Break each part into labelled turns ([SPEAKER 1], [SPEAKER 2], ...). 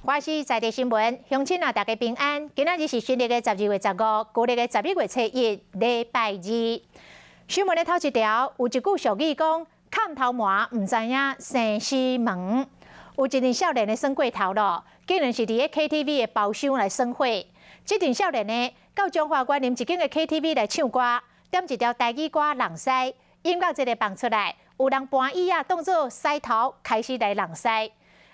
[SPEAKER 1] 華視在地新聞，鄉親啊，大家平安。今仔日是新曆的12月15，舊曆的11月初1，禮拜二。新聞的頭一條，有一句俗語講：砍頭毛毋知影生死門。有一陣少年的耍過頭囉，竟然是佇咧 KTV 的包廂來耍火。這陣少年呢，到彰化員林一間的 KTV 來唱歌，點一條台語歌《人師》，音樂一个放出來，有人搬椅仔當做獅頭，開始來弄獅。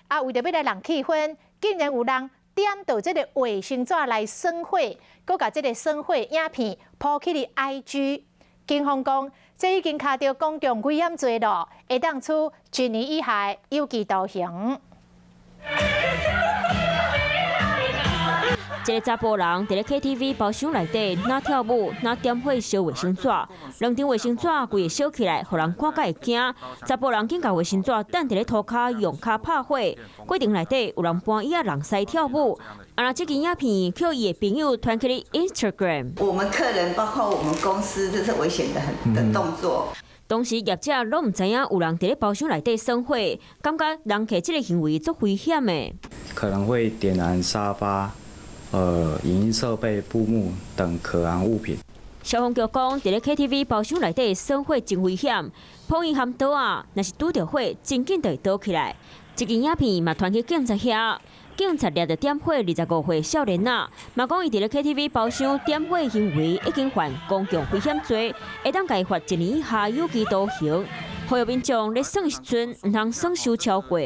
[SPEAKER 1] 啊，為著欲來弄氣氛，竟然有人點著這個衛生紙來耍火，閣共這个耍火影片 po 去佇 IG。警方講，這已經敲著公共危險罪囉，會當處一年以下的有期徒刑。
[SPEAKER 2] 一个查埔人佇咧 KTV 包廂內底，若跳舞，若點火燒衛生紙，兩張衛生紙規个燒起來，予人看甲會驚。查埔人緊共衛生紙擲佇咧塗跤，用跤拍火。過程內底有人搬椅仔弄獅跳舞，啊，若這支影片予伊的朋友傳去咧 Instagram。
[SPEAKER 3] 我們客人包括我們公司，這是危險的很的動作。
[SPEAKER 2] 當時業者攏毋知影有人佇咧包廂內底耍火，感覺人客這个行為足危險的。
[SPEAKER 4] 可能會點燃沙發、影音設備、布幕等可燃物品。
[SPEAKER 2] 消防局講，佇咧 KTV 包廂內底耍火真危險，碰伊含刀仔，若是拄著火，真緊就會燒起來。這支影片嘛傳去警察遐，警察掠著點火25歲少年仔，嘛講伊佇咧 KTV 包廂點火行為已經犯公共危險罪，會當共伊罰一年以下有期徒刑。呼籲民眾咧耍時陣，毋通耍傷超過。